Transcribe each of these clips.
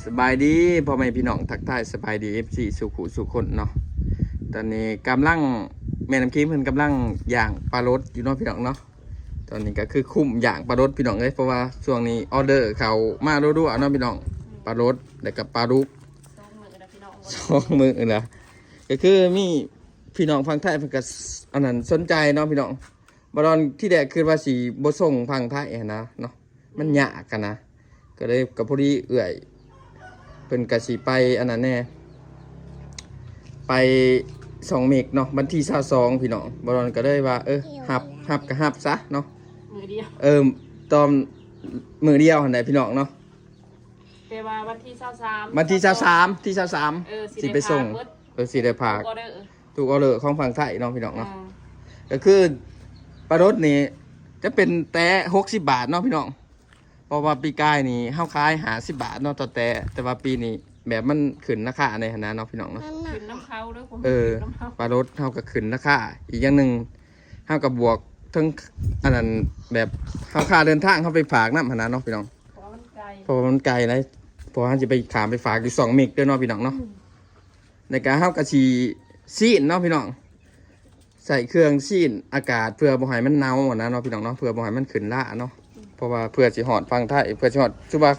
ສະບາຍດີພໍ່ແມ່ພີ່ນ້ອງ ທັກທາຍສະບາຍດີ ເອັຟຊີ ສູ່ຄູ່ສູ່ຄົນເນາະ. ຕອນນີ້ກຳລັງ ແມ່ນ້ຳຄິງເພິ່ນກຳລັງຍ່າງປາໂລດຢູ່ເນາະພີ່ນ້ອງເນາະ. ຕອນນີ້ກໍຄືຄຸ້ມຍ່າງປາໂລດພີ່ນ້ອງເອີຍ ເພາະວ່າຊ່ວງນີ້ອໍເດີເຂົ້າມາລົວໆເນາະພີ່ນ້ອງ. ປາໂລດ ແລ້ວກໍປາດຸກ ສອງມື້ແລ້ວພີ່ນ້ອງ ສອງມື້ແລ້ວ. ກໍຄືມີພີ່ນ້ອງຝັ່ງໄທເພິ່ນກໍ ອັນນັ້ນ ສົນໃຈເນາະພີ່ນ້ອງ. ບາດອນທີແລກຄິດວ່າຊິບໍ່ສົ່ງຝັ່ງໄທຫັ້ນນະເນາະ ມັນຍາກຫັ້ນນະ ກໍເລີຍ ກໍພໍດີເອື້ອຍເພິ່ນກໍຊິໄປອັນນັ້ນແດ່ ໄປຊ່ອງເມັກເນາະ ວັນທີຊາວສອງພີ່ນ້ອງ. ບາດອນກໍເລີຍວ່າ ເອີ ຮັບ ຮັບກໍຮັບຊະເນາະ ມື້ດຽວ ເອີ ຕອນມື້ດຽວຫັ້ນແຫຼະພີ່ນ້ອງເນາະ. ແຕ່ວ່າວັນທີຊາວສາມ ວັນທີຊາວສາມ ທີຊາວສາມ ເອີ ຊິໄດ້ ຊິໄປສົ່ງ ເອີ ຊິໄດ້ພາກ ທຸກອໍເດີ ທຸກອໍເດີຂອງຝັ່ງໄທເນາະພີ່ນ້ອງເນາະ. ອ່າ ກໍຄືປາໂລດນີ້ຈະເປັນແຕ່ຫົກສິບບາດເນາະພີ່ນ້ອງ ເພາະວ່າປີກາຍນີ້ເຮົາຂາຍຫ້າສິບບາດເນາະ ຕໍ່ແຕ່ ແຕ່ວ່າປີນີ້ແບບມັນຂຶ້ນລາຄາແດ່ຫັ້ນນະເນາະພີ່ນ້ອງເນາະ. ຂຶ້ນນຳເຂົາເດີ ເອີ ຂຶ້ນນຳເຂົາ ປາໂລດເຮົາກໍຂຶ້ນລາຄາ. ອີກຢ່າງໜຶ່ງ ເຮົາກໍບວກເຖິງອັນນັ້ນ ແບບເຮົາຄ່າເດີນທາງເຮົາໄປຝາກນຳຫັ້ນນະເນາະພີ່ນ້ອງ ເພາະວ່າມັນໄກ ເພາະວ່າມັນໄກນະ ເພາະວ່າເຮົາຊິໄປ ຂ້າມໄປຝາກຢູ່ຊ່ອງເມັກເດີເນາະພີ່ນ້ອງເນາະ. ອືມ ແລ້ວກໍເຮົາກໍຊິຊີ້ນເນາະພີ່ນ້ອງ ໃສ່ເຄື່ອງຊີ້ນອາກາດ ເພື່ອບໍ່ໃຫ້ມັນເນົ່າຫັ້ນນະເນາະພີ່ນ້ອງເນາະ ເພື່ອບໍ່ໃຫ້ມັນຂຶ້ນລາເນາະ. ເພາະວ່າເພື່ອຊິຮອດຝັ່ງໄທ ເພື່ອຊິຮອດ ສົມມຸດວ່າ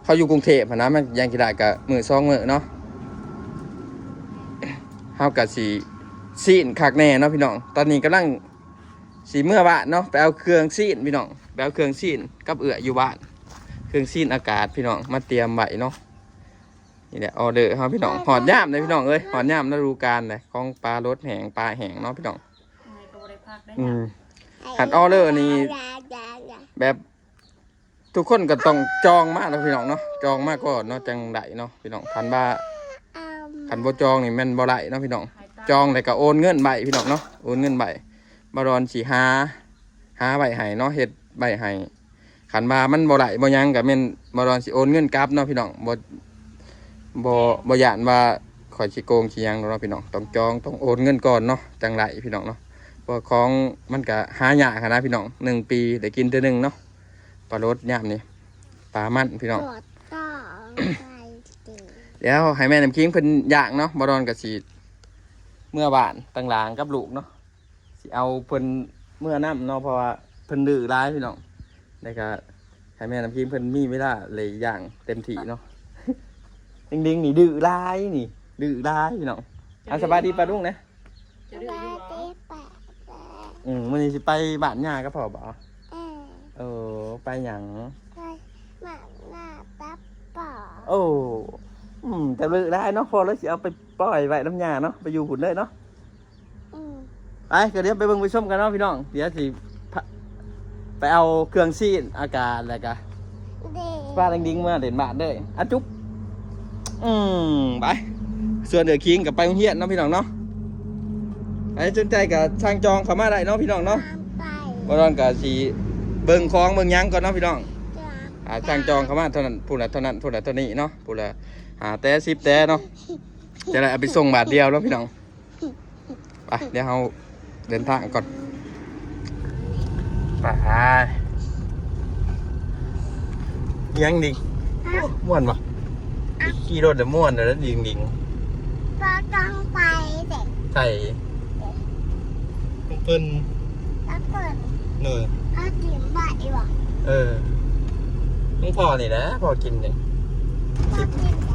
ເຂົາຢູ່ກຸງເທບຫັ້ນນະ ມັນຢ່າງຊິໄດ້ກໍມື້ສອງມື້ເນາະ. ເຮົາກໍຊິຊີ້ນຄັກແນ່ເນາະພີ່ນ້ອງ. ຕອນນີ້ກຳລັງຊິເມືອບ້ານເນາະ ໄປເອົາເຄື່ອງຊີ້ນພີ່ນ້ອງ ໄປເອົາເຄື່ອງຊີ້ນກັບເອື້ອຍຢູ່ບ້ານ ເຄື່ອງຊີ້ນອາກາດພີ່ນ້ອງ ມາຕຽມໄວ້ເນາະ. ນີ້ແຫຼະ ອໍເດີເຮົາພີ່ນ້ອງ ຮອດຍາມແລ້ວພີ່ນ້ອງເອີຍ ຮອດຍາມລະດູການແລ້ວ ຂອງປາໂລດແຫ້ງ ປາແຫ້ງເນາະພີ່ນ້ອງ. ເມື່ອຍກໍບໍ່ໄດ້ພັກໄດ້ ອືມ ຫຍັງ ຄັນອໍເດີນີ້ ແບບ ທຸກຄົນກໍຕ້ອງຈອງມາເນາະພີ່ນ້ອງເນາະ ຈອງມາກ່ອນເນາະ ຈັ່ງໄດ້ເນາະພີ່ນ້ອງ. ຄັນວ່າ ຄັນບໍ່ຈອງນີ້ແມ່ນບໍ່ໄດ້ເນາະພີ່ນ້ອງ. ຈອງແລ້ວກໍໂອນເງິນໄວ້ພີ່ນ້ອງເນາະ ໂອນເງິນໄວ້ ບາດອນຊິຫາ ຫາໄວ້ໃຫ້ເນາະ ເຮັດໄວ້ໃຫ້. ຄັນວ່າມັນບໍ່ໄດ້ບໍ່ຫຍັງກໍແມ່ນ ບໍ່ດອນຊິໂອນເງິນກັບເນາະພີ່ນ້ອງ. ບໍ່ ບໍ່ ບໍ່ຢ້ານວ່າຂ້ອຍຊິໂກງຊິຫຍັງດອກເນາະພີ່ນ້ອງ. ຕ້ອງຈອງ ຕ້ອງໂອນເງິນກ່ອນເນາະ ຈັ່ງໄດ້ພີ່ນ້ອງເນາະ. ເພາະຂອງມັນກໍຫາຍາກຫັ້ນນະພີ່ນ້ອງ ໜຶ່ງປີໄດ້ກິນເທື່ອໜຶ່ງເນາະ. ປາໂລດຍາມນີ້ ປາມັນພີ່ນ້ອງ. ດຽວໃຫ້ແມ່ນ້ຳຄິງເພິ່ນຍ່າງເນາະ ບໍ່ດອນກໍຊິເມືອບ້ານຕ່າງຫຼາງກັບລູກເນາະ. ຊິເອົາເພິ່ນເມືອນຳເນາະ ເພາະວ່າເພິ່ນດື້ຫຼາຍພີ່ນ້ອງ. ແລ້ວກໍໃຫ້ແມ່ນ້ຳຄິງເພິ່ນມີເວລາໄດ້ຍ່າງເຕັມທີ່ເນາະ. ດິງໆ ນີ້ດື້ຫຼາຍ ນີ້ດື້ຫຼາຍພີ່ນ້ອງ. ອ່າ ສະບາຍດີປ້າລຸງແດ່. ສະບາຍດີປ້າ. ອືມ ມື້ນີ້ຊິໄປບ້ານຍ່າກັບພໍ່ບໍ? ເອີ ເອີ ໄປຫຍັງ? ໄປບ້ານຍ່າກັບພໍ່. ໂອ້ ອືມ ແຕ່ດື້ຫຼາຍເນາະ ພໍ່ເລີຍຊິເອົາໄປປ່ອຍໄວ້ນຳຍ່າເນາະ ໄປຢູ່ພຸ້ນເລີຍເນາະ. ອືມ ໄປ ກໍດຽວໄປເບິ່ງໄປຊົມກັນເນາະພີ່ນ້ອງ. ດຽວຊິພາ ໄປເອົາເຄື່ອງຊີ້ນອາກາດ ແລ້ວກະ ເດ້ ພາດິງໆ ເມືອຫຼິ້ນບ້ານເດີ້ ອາຈຸບ. ອືມ ໄປ ສ່ວນເອື້ອຍຄິງກໍໄປໂຮງຮຽນເນາະພີ່ນ້ອງເນາະ. ໃຜສົນໃຈກໍສັ່ງຈອງເຂົ້າມາໄດ້ເນາະພີ່ນ້ອງເນາະ. ໄປ ບໍ່ດອນກໍຊິເບິ່ງຂອງເບິ່ງຫຍັງກ່ອນເນາະພີ່ນ້ອງ. ອ່າ ສັ່ງຈອງເຂົ້າມາເທົ່ານັ້ນ ຜູ້ລະເທົ່ານັ້ນ ຜູ້ລະເທົ່ານີ້ເນາະ ຜູ້ລະຫ້າແຕ່ ສິບແຕ່ເນາະ. ຈະໄດ້ເອົາໄປສົ່ງບາດດຽວເນາະພີ່ນ້ອງ. ໄປ ດຽວເຮົາເດີນທາງກ່ອນ. ໄປ ຫຍັງດິງ? ຮະ? ໂອ້ ມ່ວນບໍ່? ອະ ຂີ່ລົດແລ້ວມ່ວນເດ້ ດິງໆ. ບໍ່ຕ້ອງໄປເດ້. ໃສ? ເດ້ ຂອງເພິ່ນ ຂອງເພິ່ນ. ໂດຍ ເອົາກິນໄວ້ບໍ່? ເອີ ຂອງພໍ່ນີ້ແຫຼະ ພໍ່ກິນນີ້. ພໍ່ກິນເດ້.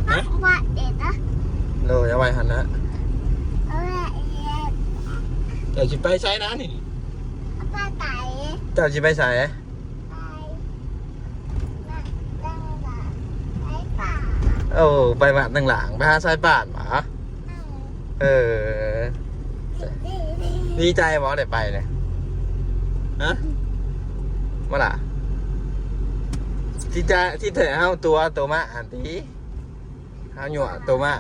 ຮະ? ໄວ້ເດ້ນະ. ໂດຍ ເອົາໄວ້ຫັ້ນນະ. ເອົາໄວ້ເດ້. ເຈົ້າຊິໄປໃສນະນີ້? ໄປໄກ. ເຈົ້າຊິໄປໃສ? ໄປ ໄປ ໄປປ່າ. ໂອ້ ໄປບ້ານຕ່າງຫຼາງ ໄປຫາຊາຍບ້ານຫວາ? ເອີ ເອີ ດີໃຈບໍ່ໄດ້ໄປນີ້? ຮະ? ບໍ່ລະ? ທີ່ຈະ ທີ່ແທ້ເຮົາຕົວະໂຕມາຫັ້ນຕິ ເຮົາຍົວະໂຕມາ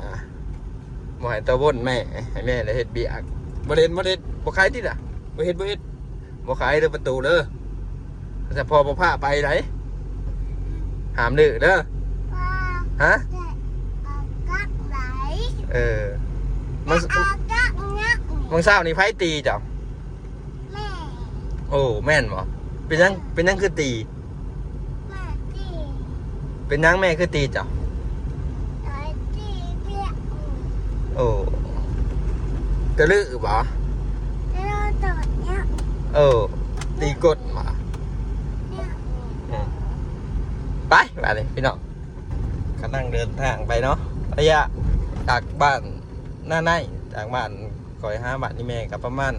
ບໍ່ໃຫ້ໂຕວົນແມ່ ໃຫ້ແມ່ໄດ້ເຮັດວຽກ. ບໍ່ເຮັດ ບໍ່ເຮັດ ບໍ່ຂາຍຕິລະ? ບໍ່ເຮັດ ບໍ່ເຮັດ ບໍ່ຂາຍເດີ້ປະຕູເດີ້. ສະພໍ່ບໍ່ພາໄປໃດ ຫ້າມດື້ເດີ້. ຮະ? ເອີ ມັນ ມື້ເຊົ້ານີ້ໃຜຕີເຈົ້າ? ແມ່. ໂອ້ ແມ່ນບໍ່? ເປັນຫຍັງ ເປັນຫຍັງຄືຕີ? ແມ່ຕີ. ເປັນຫຍັງແມ່ຄືຕີເຈົ້າ? ໂອ້ ກະລືບໍ? ກະລືໂຕເນີ້ຍ. ເອີ ຕີກົດມາ. ເນີ້ຍ ອືມ ໄປ ບາດນີ້ພີ່ນ້ອງ ກຳລັງເດີນທາງໄປເນາະ. ໄລຍະຈາກບ້ານນາໃນ ຈາກບ້ານຂ້ອຍຫາບ້ານອີ່ແມ່ກໍປະມານ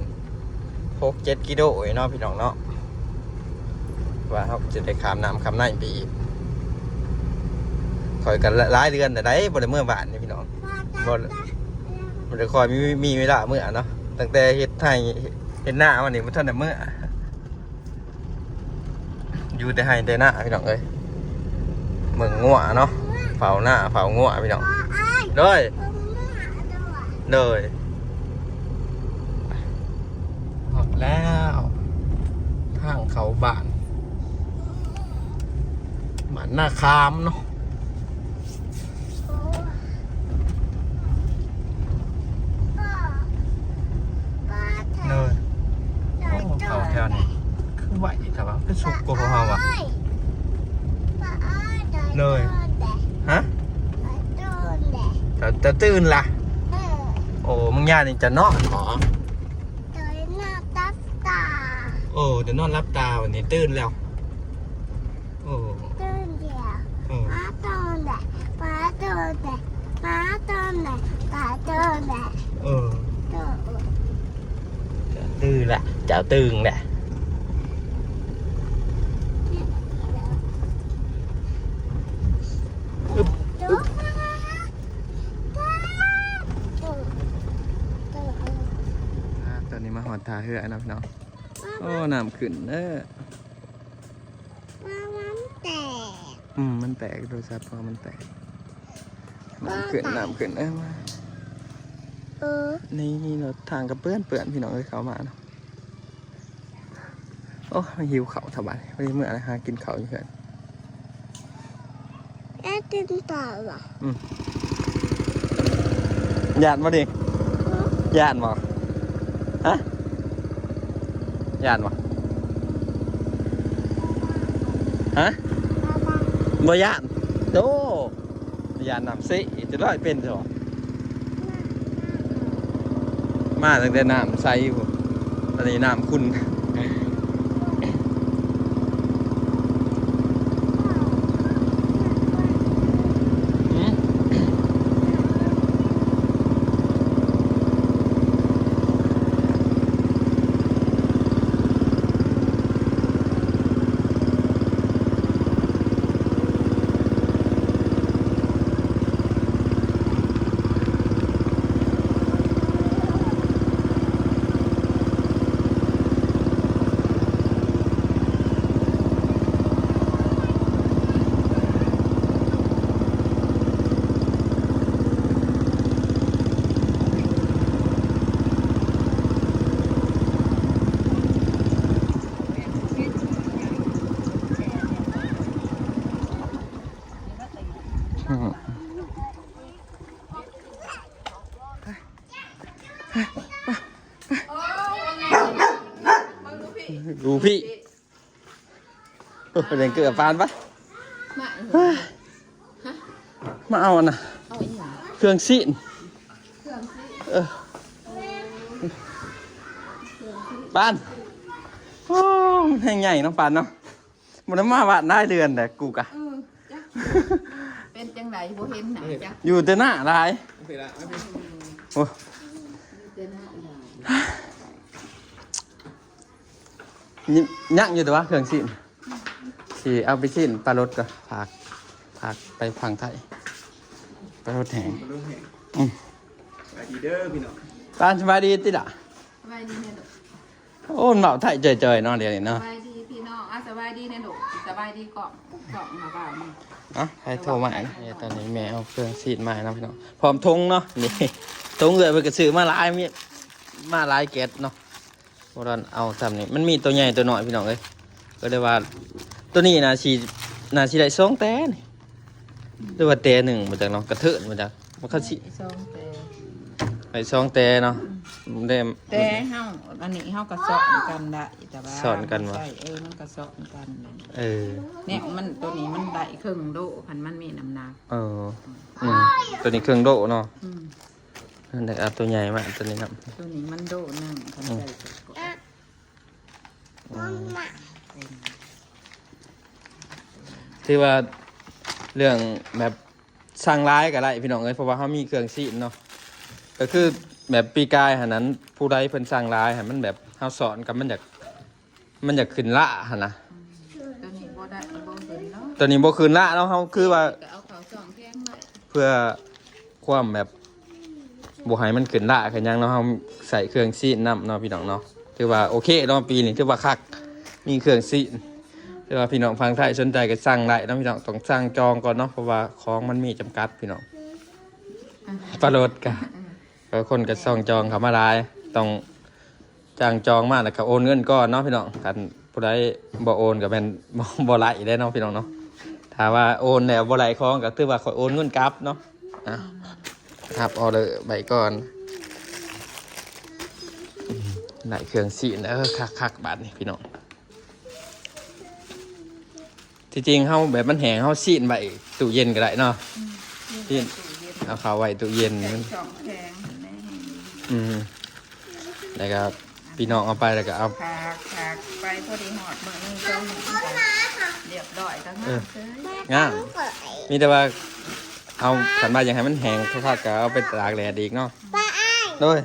ຫົກເຈັດກິໂລເນາະພີ່ນ້ອງເນາະ. ວ່າເຮົາຈະໄດ້ຂ້າມນ້ຳຂ້າມໃນໄປອີກ. ຂ້ອຍກໍຫຼາຍເດືອນແລ້ວໃດ໋ ບໍ່ໄດ້ເມືອບ້ານນີ້ພີ່ນ້ອງ. ບໍ່ ບໍ່ໄດ້ຄ່ອຍມີ ມີເວລາເມືອເນາະ. ຕັ້ງແຕ່ເຮັດໄຮ່ເຮັດນາມານີ້ບໍ່ທັນໄດ້ເມືອ. ຢູ່ແຕ່ໄຮ່ແຕ່ນາພີ່ນ້ອງເອີຍ. ເບິ່ງງົວເນາະ ເຝົ້ານາເຝົ້າງົວພີ່ນ້ອງ. ໂດຍ ໂດຍ ຮອດແລ້ວ ທາງເຂົ້າບ້ານ ບ້ານນາຄາມເນາະ. ໂດຍ ໂອ້ ເຂົ້າແຖວນີ້ຄືໄວແທ້ວະ ຄືສຸກກວ່າພວກເຮົາວະ. ໂດຍ ຮະ ເຈົ້າ ເຈົ້າຕື່ນລະ. ໂອ້ ບາງຢ່າງນີ້ຈະນອນບໍ? ໂອ້ ຈະນອນຫຼັບຕາ ບາດນີ້ຕື່ນແລ້ວ. ໂອ້ ຕື່ນແລ້ວ ເອີ ມາຕອນແດ ມາຕອນແດ ມາຕອນແດ ມາຕອນແດ. ເອີ ໂຕ ເຈົ້າຕື່ນລະ ເຈົ້າຕື່ນລະ. ອາ ຕອນນີ້ມາຮອດທ່າເຮືອແລ້ວເນາະພີ່ນ້ອງ. ໂອ້ ນ້ຳຂຶ້ນເດີ. ວ່າມັນແຕກ ອືມ ມັນແຕກ ໂທລະສັບເຮົາມັນແຕກ. ນ້ຳຂຶ້ນ ນ້ຳຂຶ້ນ ເອີ ມາ ເອີ ນີ້ ນີ້ ລົດທາງກໍເປື້ອນໆ ພີ່ນ້ອງເອີຍ ເຂົ້າມາເນາະ. ໂອ້ຍ ຫິວເຂົ້າສະບາຍ ບໍ່ໄດ້ເມືອຫາກິນເຂົ້າຢູ່ເຮືອນ. ແອດຕື່ນຕາຍວ່າ ອືມ ຢ້ານບໍ່ນີ້? ຫື ຢ້ານບໍ່? ຮະ ຢ້ານບໍ່? ຮະ ບໍ່ຢ້ານ. ໂອ້ ຢ້ານນ້ຳເຊ ຈະລອຍເປັນຊະບໍ່? ມາຕັ້ງແຕ່ນ້ຳໃສພຸ້ນ ຕອນນີ້ນ້ຳຂຸ່ນ. ໂອ້ ເບິ່ງດູພີ່ ດູພີ່. ໂອ້ ເຫຼັງເກີບປານປະ ມາ ມາເອົາອັນນະ ເອົາອີ່ຫຍັງ? ເຄື່ອງຊີ້ນ ເຄື່ອງຊີ້ນ ເອີ ປານ. ໂອ້ ມັນແຮງໃຫຍ່ເນາະ ປານເນາະ. ບໍ່ໄດ້ມາບ້ານຫຼາຍເດືອນແລ້ວ ກູກະ ເອີ ຈັກ ເປັນຈັ່ງໃດ ບໍ່ເຫັນໜ້າຈັກ ຢູ່ແຕ່ໜ້າຫຼາຍ. ໂອເຄລະ ໂອ້ ຢູ່ແຕ່ໜ້າຫຼາຍ. ຍັງ ຍັງຢູ່ແຕ່ວ່າເຄື່ອງຊີ້ນ ຊິເອົາໄປຊີ້ນປາລົດກ່ອນ ພາກ ພາກໄປຝັ່ງໄທ ປາລົດແຫ້ງ ປາລົດແຫ້ງ. ອືມ ສະບາຍດີເດີພີ່ນ້ອງ ປານ ສະບາຍດີຕິລະ? ສະບາຍດີແມ່ລູກ. ໂອ້ ເວົ້າໄທຈ່ອຍໆເນາະ ດຽວນີ້ເນາະ. ສະບາຍດີພີ່ນ້ອງ ອ່ະ ສະບາຍດີແນ່ລູກ ສະບາຍດີກ້ອງ ກ້ອງມາບ່າວນີ້. ອ່ະ ໃຜໂທມາ? ເອີ ຕອນນີ້ແມ່ເອົາເຄື່ອງຊີ້ນມາໃຫ້ນຳພີ່ນ້ອງ ພ້ອມຖົງເນາະ. ນີ້ຖົງເອື້ອຍເພິ່ນກໍຊື້ມາຫຼາຍ ມີມາຫຼາຍແກັດເນາະ. ບໍ່ທັນເອົາຊ້ຳນີ້ ມັນມີໂຕໃຫຍ່ໂຕນ້ອຍພີ່ນ້ອງເອີຍ ກໍເລີຍວ່າໂຕນີ້ໜ້າຊິ ໜ້າຊິໄດ້ສອງແຕ່ນີ້ ຫຼືວ່າແຕ່ໜຶ່ງ ບໍ່ຈັກເນາະ ກະເທີນບໍ່ຈັກ ມັນຄືຊິ ໄດ້ສອງແຕ່ ໄດ້ສອງແຕ່ເນາະ. ອືມ ແຕ່ເຮົາ ອັນນີ້ເຮົາກໍຊ້ອນກັນໄດ້ ແຕ່ວ່າຊ້ອນກັນບໍ່ ໃຊ້ ເອີ ມັນກໍຊ້ອນກັນ. ເອີ ແນວມັນ ໂຕນີ້ມັນໄດ້ເຄິ່ງໂລ ຄັນມັນມີນ້ຳໜັກ. ເອີ ອືມ ໂຕນີ້ເຄິ່ງໂລເນາະ. ອືມ ເອົາໂຕໃຫຍ່ມາ ໂຕນີ້ນຳ. ໂຕນີ້ມັນໂລໜຶ່ງ ຄັນ ອືມ ໃສ່ກະກອບ. ອືມ ຖືວ່າເລື່ອງແບບສັ່ງຫຼາຍກໍໄດ້ພີ່ນ້ອງເອີຍ ເພາະວ່າເຮົາມີເຄື່ອງຊີ້ນເນາະ. ກໍຄືແບບປີກາຍຫັ້ນນັ້ນ ຜູ້ໃດເພິ່ນສັ່ງຫຼາຍຫັ້ນ ມັນແບບເຮົາສອນກັບມັນຢາກ ມັນຢາກຂຶ້ນລະຫັ້ນນະ. ໂຕນີ້ບໍ່ໄດ້ ບໍ່ຂຶ້ນເນາະ ໂຕນີ້ບໍ່ຂຶ້ນລະເນາະ. ເຮົາຄືວ່າ ກໍເອົາເຂົ້າຊ່ອງແຂງໄວ້ ເພື່ອຄວາມແບບບໍ່ໃຫ້ມັນຂຶ້ນລະຄືຫຍັງເນາະ. ເຮົາໃສ່ເຄື່ອງຊີ້ນນຳເນາະພີ່ນ້ອງເນາະ. ຖືວ່າໂອເຄເນາະ ປີນີ້ຖືວ່າຄັກ ມີເຄື່ອງຊີ້ນ. ແຕ່ວ່າພີ່ນ້ອງຝັ່ງໄທສົນໃຈກໍສັ່ງໄດ້ເນາະພີ່ນ້ອງ. ຕ້ອງສັ່ງຈອງກ່ອນເນາະ ເພາະວ່າຂອງມັນມີຈຳກັດພີ່ນ້ອງ. ປາໂລດກະ ເອີ ກໍຄົນກໍສັ່ງຈອງເຂົ້າມາຫຼາຍ ຕ້ອງສັ່ງຈອງມາແລ້ວກໍໂອນເງິນກ່ອນເນາະພີ່ນ້ອງ. ຄັນຜູ້ໃດບໍ່ໂອນກໍແມ່ນ ບໍ່ ບໍ່ໄດ້ເດ້ເນາະພີ່ນ້ອງເນາະ. ຖ້າວ່າໂອນແລ້ວບໍ່ໄດ້ຂອງ ກໍຖືວ່າຂ້ອຍໂອນເງິນກັບເນາະ. ອ່ະ ຮັບອໍເດີໄວ້ກ່ອນ. ອືມ ໄດ້ເຄື່ອງຊີ້ນ ເອີ ຄັກໆ ບາດນີ້ພີ່ນ້ອງ. ທີ່ຈິງເຮົາແບບມັນແຫ້ງ ເຮົາຊີ້ນໄວ້ຕູ້ເຢັນກໍໄດ້ເນາະ. ອືມ ຊີ້ນ ເອົາເຂົ້າໄວ້ຕູ້ເຢັນ ໃສ່ຊ່ອງແຂງແນ່. ອືມ ແລ້ວກໍພີ່ນ້ອງເອົາໄປ ແລ້ວກໍເອົາ ພາກ ພາກໄປ ພໍດີຮອດມື້ໜຶ່ງສອງມື້ ລຽບຮ້ອຍກໍງາມເຊີຍ ເອີ ງາມ. ມີແຕ່ວ່າເຮົາ ຄັນວ່າຢາກໃຫ້ມັນແຫ້ງຄັກໆ ກໍເອົາໄປຕາກແດດອີກເນາະ. ໂດຍ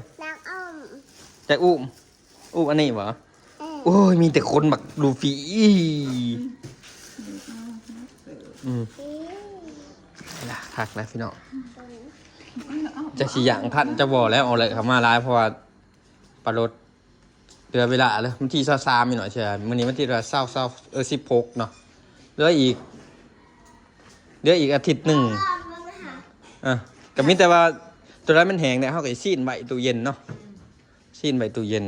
ຢາກອຸ້ມ ອູ້ມອັນນີ້ບໍ່? ເອີ ໂອ້ຍ ມີແຕ່ຂົນບັກລູຟີ. ອືມ ຄັກແລ້ວພີ່ນ້ອງ. ຈັກຊິຍ່າງທັນຈັກບໍ່ແລ້ວ ເອົາເລີຍເຂົ້າມາຫຼາຍ ເພາະວ່າປາໂລດເຫຼືອເວລາເລີຍ ວັນທີຊາວສາມນີ້ເນາະ. ເຊື່ອ ມື້ນີ້ວັນທີຊາວ ຊາວ ເອີ ສິບຫົກເນາະ ເຫຼືອອີກ ເຫຼືອອີກອາທິດໜຶ່ງ. ອ່ະ ກໍມີແຕ່ວ່າຕົວໃດມັນແຫ້ງແລ້ວ ເຮົາກໍຊິຊີ້ນໄວ້ຕູ້ເຢັນເນາະ. ຊີ້ນໄວ້ຕູ້ເຢັນ.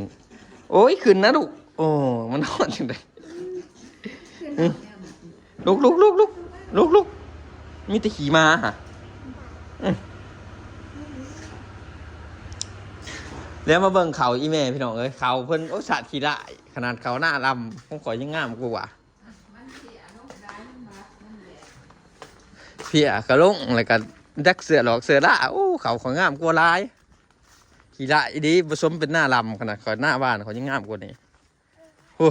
ໂອ້ຍ ຂຶ້ນນະລູກ. ໂອ້ ມັນຮອດຈັ່ງໃດ? ລຸກ ລຸກ ລຸກ ລຸກ ລຸກ ລຸກ. ມີແຕ່ຂີ້ໝາຫະ. ອື ແລ້ວມາເບິ່ງເຂົ້າອີ່ແມ່ພີ່ນ້ອງເອີຍ. ເຂົ້າເພິ່ນ ໂອ້ ສາດຂີ້ຮ້າຍ ຂະໜາດເຂົ້າໜ້າລຳຂອງຂ້ອຍຍັງງາມກວ່າ. ເພຍກະລົງ ແລ້ວກະຈັກເສື້ອຫຼອກເສື້ອລາ. ໂອ້ ເຂົ້າຂ້ອຍງາມກວ່າຫຼາຍ. ຂີ້ຮ້າຍອີ່ຫຼີ ບໍ່ສົມເປັນໜ້າລຳຂະໜາດ ຂ້ອຍໜ້າບ້ານຂ້ອຍຍັງງາມກວ່ານີ້. ໂອ້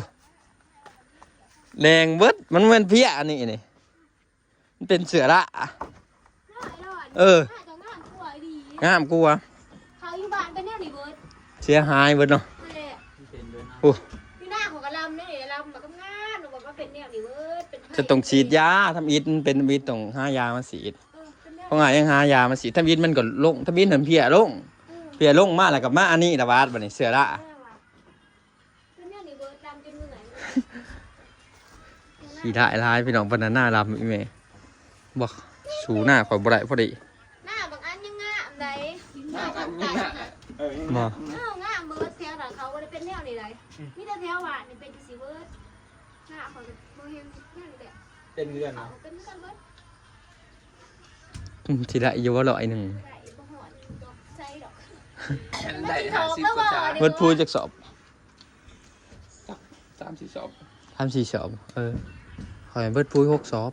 ແດງເບິດ. ມັນແມ່ນເພຍອັນນີ້ນີ້ ມັນເປັນເສື້ອລາ. ເອີ ງາມກວ່າອີ່ຫຼີ ງາມກວ່າ. ເຂົາຢູ່ບ້ານເປັນແນວນີ້ເບິດ ເສຍຫາຍເບິດເນາະ. ນັ້ນແຫຼະ ໂອ້ ຢູ່ໜ້າເຂົາກໍລຳແນວນີ້ລຳ ມັນກໍງາມ ແລ້ວມັນເປັນແນວນີ້ເບິດ. ເປັນ ຈະຕ້ອງສີດຢາທຳອິດ ມັນເປັນທຳອິດ ຕ້ອງຫາຢາມາສີດ. ເອີ ເພາະຫາຫຍັງຫາຢາມາສີດ ທຳອິດມັນກໍລົງ ທຳອິດຫັ້ນເພຍລົງ. ເອີ ເພຍລົງມາແລ້ວກໍມາອັນນີ້ລະບາດ ບາດນີ້ເສື້ອລາ. ເອີ ເປັນແນວນີ້ເບິດ ດຳຈົນເມື່ອຍ. ຂີ້ຮ້າຍຫຼາຍພີ່ນ້ອງ ປານນັ້ນໜ້າດຳອີ່ແມ່. ບໍ່ ສູ້ໜ້າຂ້ອຍບໍ່ໄດ້ພໍດີ. ໜ້າບາງອັນຍັງງາມໃດ. ໜ້າບາງອັນຍັງງາມ ເອີ ຍັງງາມ. ບໍ່ ເອີ ງາມເບິດ. ແຖວໜ້າເຂົາບໍ່ໄດ້ເປັນແນວນີ້ໃດ. ອືມ ມີແຕ່ແຖວບ້ານນີ້ເປັນຈັ່ງຊີ້ເບິດ. ໜ້າຂ້ອຍກໍບໍ່ເຫັນແນວນີ້ແຫຼະ ເປັນເຮືອນເນາະ ເປັນຄືກັນເບິດ. ອືມ ຊິໄດ້ຢູ່ບໍ່ຮ້ອຍໜຶ່ງ? ໄດ້ບໍ່ຮອດດອກ ໃສ່ດອກ. ໄດ້ຫ້າສິບກວ່າຈານ. ເບິດພູຈັກສອບ? ສາມສີ່ສອບ ສາມສີ່ສອບ. ເອີ ຂ້ອຍເບິດພູຫົກສອບ.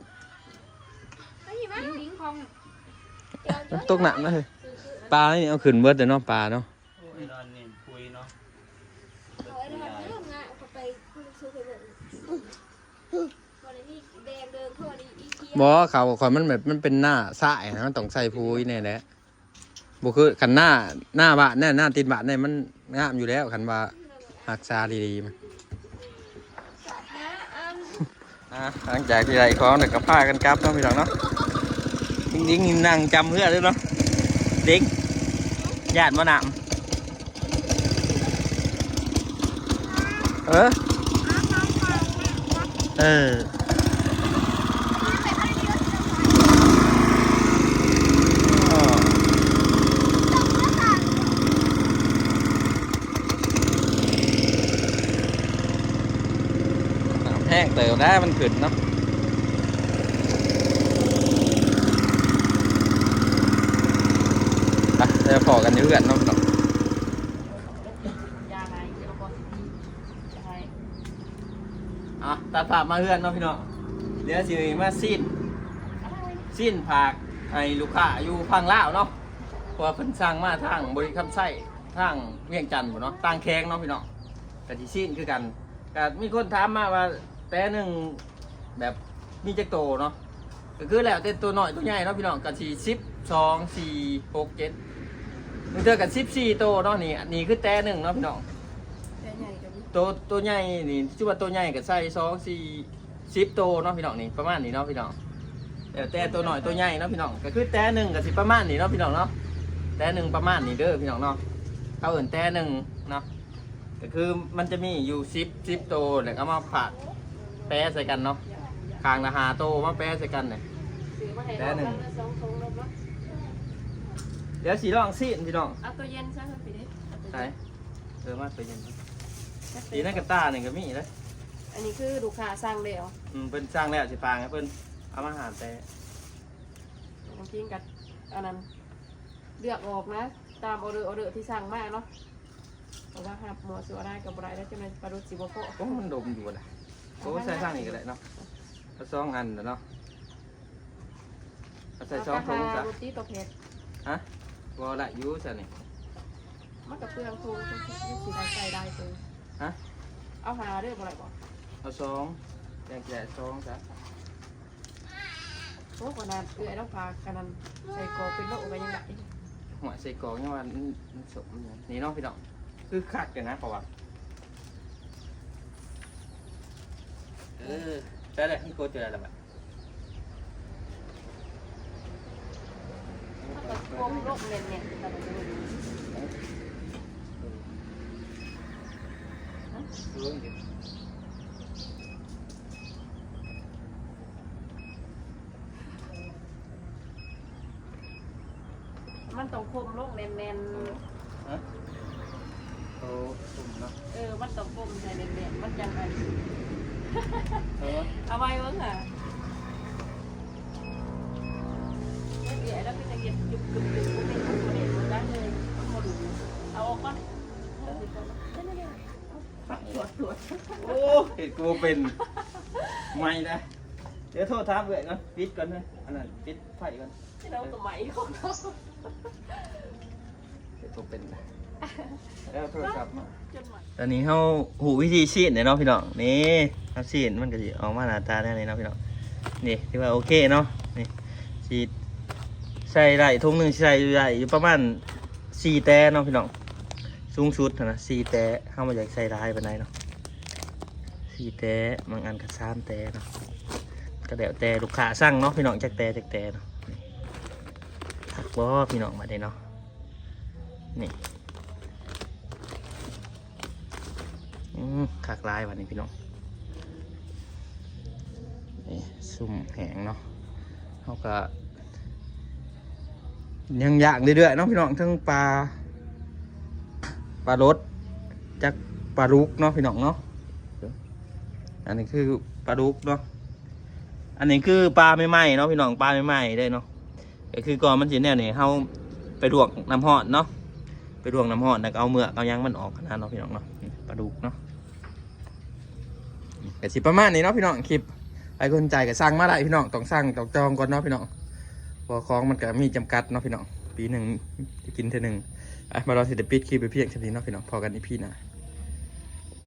ຕົກນ້ຳນະເຮີ້ຍ. ປານີ້ເອົາຂຶ້ນເບິດເລີຍເນາະ ປາເນາະ. ໂອ້ຍ ດອນນີ້ປຸຍເນາະ. ເອົາໄອ້ດອນເດີ ງາເຂົ້າໄປ ຄືສຸກໃຫ້ເບິ່ງ. ບໍ່ໄດ້ມີແດງເດີງເທົ່ານີ້ອີກ. ບໍ່ ເຂົາຂ້ອຍມັນແບບ ມັນເປັນໜ້າຊາຍນະ ມັນຕ້ອງໃສ່ປຸຍແນ່ແຫຼະ. ບໍ່ຄືຄັນໜ້າ ໜ້າບ້ານແນ່ ໜ້າຕິດບ້ານແນ່ ມັນງາມຢູ່ແລ້ວ ຄັນວ່າຮັກສາດີໆ ມັນ. ອ່າ ຫຼັງຈາກທີ່ໄດ້ຂອງແລ້ວກໍພາກັນກັບເນາະພີ່ນ້ອງເນາະ. ດິງໆ ນັ່ງຈຳເຮືອເລີຍເນາະ ດິງ ຢ້ານບໍ່ນ້ຳ? ເອີ ເອີ. ນ້ຳແຮງເຕີບນະ ມັນຂຶ້ນເນາະ. ໄປ ແລ້ວພໍ້ກັນຢູ່ເຮືອນເນາະ. ອ່ະ ຕັດພາບມາເຮືອນເນາະພີ່ນ້ອງ. ດຽວຊິມາຊີ້ນ ຊີ້ນຝາກໃຫ້ລູກຄ້າຢູ່ຝັ່ງລາວເນາະ. ເພາະວ່າເພິ່ນສັ່ງມາທາງບໍລິຄຳໄຊ ທາງວຽງຈັນພຸ້ນເນາະ ຕ່າງແຂວງເນາະພີ່ນ້ອງ ກະຊິຊີ້ນຄືກັນ. ກະມີຄົນຖາມມາວ່າແຕ່ໜຶ່ງແບບມີຈັກໂຕເນາະ ກະຄືແລ້ວແຕ່ໂຕນ້ອຍໂຕໃຫຍ່ເນາະພີ່ນ້ອງ ກະຊິສິບສອງ ສີ່ ຫົກ ເຈັດ ບາງເທື່ອກະສິບສີ່ໂຕເນາະ. ນີ້ ນີ້ຄືແຕ່ໜຶ່ງເນາະພີ່ນ້ອງ ແຕ່ໃຫຍ່ກະມີ ໂຕ ໂຕໃຫຍ່ນີ້ ຖືວ່າໂຕໃຫຍ່ກະໃສ່ສອງ ສີ່ ສິບໂຕເນາະພີ່ນ້ອງ ນີ້ປະມານນີ້ເນາະພີ່ນ້ອງ ແລ້ວແຕ່ໂຕນ້ອຍໂຕໃຫຍ່ເນາະພີ່ນ້ອງ. ກະຄືແຕ່ໜຶ່ງກະຊິປະມານນີ້ເນາະພີ່ນ້ອງເນາະ ແຕ່ໜຶ່ງປະມານນີ້ເດີພີ່ນ້ອງເນາະ ເຂົາເອີ້ນແຕ່ໜຶ່ງເນາະ. ກະຄືມັນຈະມີຢູ່ສິບ ສິບໂຕ ແລ້ວກະເອົາມາຝາກແປະໃສ່ກັນເນາະ ຂ້າງລະຫ້າໂຕມາແປະໃສ່ກັນນີ້ ແຕ່ໜຶ່ງ. ດຽວຊິລອງຊີນພີ່ນ້ອງ ເອົາໂຕເຢັນຊະພີ່ເດ້ ໃສ່ ເອີ ມາໂຕເຢັນ ທີ່ໃນກະຕ່ານີ້ກະມີເດ້. ອັນນີ້ຄືລູກຄ້າສັ່ງແລ້ວ ອືມ ເພິ່ນສັ່ງແລ້ວ ຊິຝາກໃຫ້ເພິ່ນເອົາມາຫາແຕ່ ບາງທີກະອັນນັ້ນ ເລືອກອອກນະ ຕາມອໍເດີ ອໍເດີທີ່ສັ່ງມາເນາະ ເພາະວ່າຮັບໝໍ່ຊົ່ວໄດ້ກະບໍ່ໄດ້ແລ້ວ ຈັ່ງໃດປາດຸດຊິບໍ່ພໍ. ໂອ້ ມັນດົມຢູ່ນະ ໂອ້ ໃສ່ທາງນີ້ກະໄດ້ເນາະ ເອົາສອງອັນເນາະ ເອົາໃສ່ສອງຖົງຊະ ເອົາກະຫາໂຣຕີຕໍ່ແພັກ ຮະ ບໍ່ໄດ້ຢູ່ຊັ້ນນີ້ ມັນກະເປືອງຖົງ ຈັ່ງຊິໄດ້ໃສ່ຫຼາຍໂຕ ຮະ ເອົາຫ້າເດີ ບໍ່ໄດ້ບໍ່ ເອົາສອງ ຈັ່ງຊິໄດ້ສອງຊະ. ໂອ້ ຂະໜາດເອື້ອຍລາວຝາກອັນນັ້ນ ໃສ່ກອກເປັນໂລກະຍັງໄດ້ ຫົວໃສ່ກອກຍັງວ່າມັນ ມັນສົມ ນີ້ເນາະພີ່ນ້ອງ ຄືຄັກຢູ່ນະ ເພາະວ່າ ເອີ ໃສ່ແລ້ວ ໃຫ້ກົດຢູ່ແລ້ວລະບາດ ເຮົາກະກົມລົງແໜ້ນໆ ເອີ ມັນຕ້ອງຄົມລົງແໜ້ນໆ ຮະ ໂອ້ ຄົມເນາະ ເອີ ມັນຕ້ອງຄົມໃສ່ແໜ້ນໆ ມັນຈັ່ງອັນ ເອີ ເອົາໄວ້ເບິ່ງຫາ ເຮັດເອື້ອຍແລ້ວເປັນຕາເຮັດຈຸບໆ ບໍ່ແມ່ນ ບໍ່ແມ່ນ ບໍ່ຈັກເລີຍ ມັນບໍ່ຮູ້ ເອົາອອກກ່ອນ ໂອ້ ເຮັດກະບໍ່ເປັນ ໄໝ້ນະ ດຽວໂທຖາມເອື້ອຍກ່ອນ ປິດກ່ອນເດີ ອັນນັ້ນ ປິດໄຟກ່ອນ ເອົາໂຕໃໝ່ ເຮັດບໍ່ເປັນນະ ແລ້ວໂທລະສັບມາ ຕອນນີ້ເຮົາຮູ້ວິທີຊີ້ນແລ້ວເນາະພີ່ນ້ອງ ນີ້ ເຮົາຊີ້ນມັນກະຊິອອກມາໜ້າຕາແນວນີ້ເນາະພີ່ນ້ອງ ນີ້ຖືວ່າໂອເຄເນາະ ນີ້ ຊິໃສ່ໄດ້ ຖົງໜຶ່ງຊິໃສ່ໄດ້ຢູ່ປະມານສີ່ແຕເນາະພີ່ນ້ອງ ສູງສຸດຫັ້ນນະສີ່ແຕ ເຮົາບໍ່ຢາກໃສ່ຫຼາຍປານໃດເນາະ ສີ່ແຕ ບາງອັນກະສາມແຕເນາະ ກະແລ້ວແຕ່ລູກຄ້າສັ່ງເນາະພີ່ນ້ອງ ຈັກແຕ ຈັກແຕເນາະ ຄັກບໍ່ພີ່ນ້ອງ ບາດນີ້ເນາະ ນີ້ ອືມ ຄັກຫຼາຍບາດນີ້ພີ່ນ້ອງ ນີ້ ຊຸມແຫ້ງເນາະ ເຮົາກະ ຍັງຍ່າງເລື້ອຍໆເນາະພີ່ນ້ອງ ທັງປາ ປາລົດ ຈັກປາດຸກເນາະພີ່ນ້ອງເນາະ ອັນນີ້ຄືປາດຸກເນາະ ອັນນີ້ຄືປາໃໝ່ໆເນາະພີ່ນ້ອງ ປາໃໝ່ໆເລີຍເນາະ ກະຄືກ່ອນມັນຊິແນວນີ້ ເຮົາໄປລວກນ້ຳຮ້ອນເນາະ ໄປລວກນ້ຳຮ້ອນ ແລ້ວກະເອົາເໝືອກເອົາຫຍັງມັນອອກຫັ້ນນະເນາະພີ່ນ້ອງເນາະ ປາດຸກເນາະ. ກະຊິປະມານນີ້ເນາະພີ່ນ້ອງ ຄລິບ ໃຜສົນໃຈກະສັ່ງມາໄດ້ພີ່ນ້ອງ ຕ້ອງສັ່ງຕ້ອງຈອງກ່ອນເນາະພີ່ນ້ອງ ເພາະວ່າຂອງມັນກະມີຈຳກັດເນາະພີ່ນ້ອງ ປີໜຶ່ງໄດ້ກິນເທື່ອໜຶ່ງ ອ່ະ ມາລອຊິໄດ້ປິດຄລິບໄປພຽງສ່ຳນີ້ເນາະພີ່ນ້ອງ ພໍ້ກັນອີພີໜ້າ.